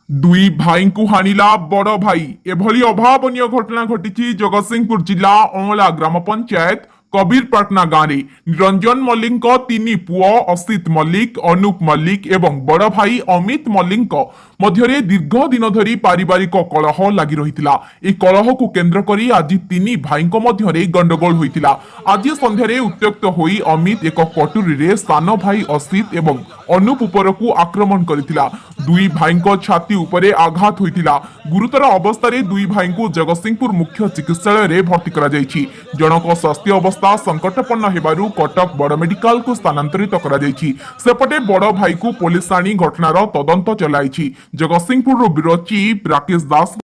ଦୁଇ ଭାଇଙ୍କୁ ହାଣିଲା ବଡ଼ ଭାଇ। ଏଭଳି ଅଭାବନୀୟ ଘଟଣା ଘଟିଛି ଜଗତସିଂହପୁର ଜିଲ୍ଲା ଅଁଳା ଗ୍ରାମ ପଞ୍ଚାୟତ କବୀରପାଟଣା ଗାଁରେ। ନିରଞ୍ଜନ ମଲ୍ଲିକଙ୍କ ତିନି ପୁଅ ଅସିତ ମଲ୍ଲିକ, ଅନୁପ ମଲ୍ଲିକ ଏବଂ ବଡ଼ ଭାଇ ଅମିତ ମଲ୍ଲିକଙ୍କ ମଧ୍ୟରେ ଦୀର୍ଘ ଦିନ ଧରି ପାରିବାରିକ କଳହ ଲାଗି ରହିଥିଲା। ଏହି କଳହକୁ କେନ୍ଦ୍ର କରି ଆଜି ତିନି ଭାଇଙ୍କ ମଧ୍ୟରେ ଗଣ୍ଡଗୋଳ ହୋଇଥିଲା। ଆଜି ସନ୍ଧ୍ୟାରେ ଉତ୍ତ୍ୟକ୍ତ ହୋଇ ଅମିତ ଏକ କଟୁରୀରେ ସାନ ଭାଇ ଅସିତ ଏବଂ ଅନୁପ ଉପରକୁ ଆକ୍ରମଣ କରିଥିଲା। ଦୁଇ ଭାଇଙ୍କ ଛାତି ଉପରେ ଆଘାତ ହୋଇଥିଲା। ଗୁରୁତର ଅବସ୍ଥାରେ ଦୁଇ ଭାଇଙ୍କୁ ଜଗତସିଂହପୁର ମୁଖ୍ୟ ଚିକିତ୍ସାଳୟରେ ଭର୍ତ୍ତି କରାଯାଇଛି। ଜଣଙ୍କ ସ୍ୱାସ୍ଥ୍ୟ ଅବସ୍ଥା ସଙ୍କଟାପନ୍ନ ହେବାରୁ କଟକ ବଡ଼ ମେଡିକାଲକୁ ସ୍ଥାନାନ୍ତରିତ କରାଯାଇଛି। ସେପଟେ ବଡ଼ ଭାଇକୁ ପୋଲିସ ଆଣି ଘଟଣାର ତଦନ୍ତ ଚଲାଇଛି। ଜଗତସିଂହପୁରରୁ ବ୍ୟୁରୋ ଚିଫ୍ ରାକେଶ ଦାସ।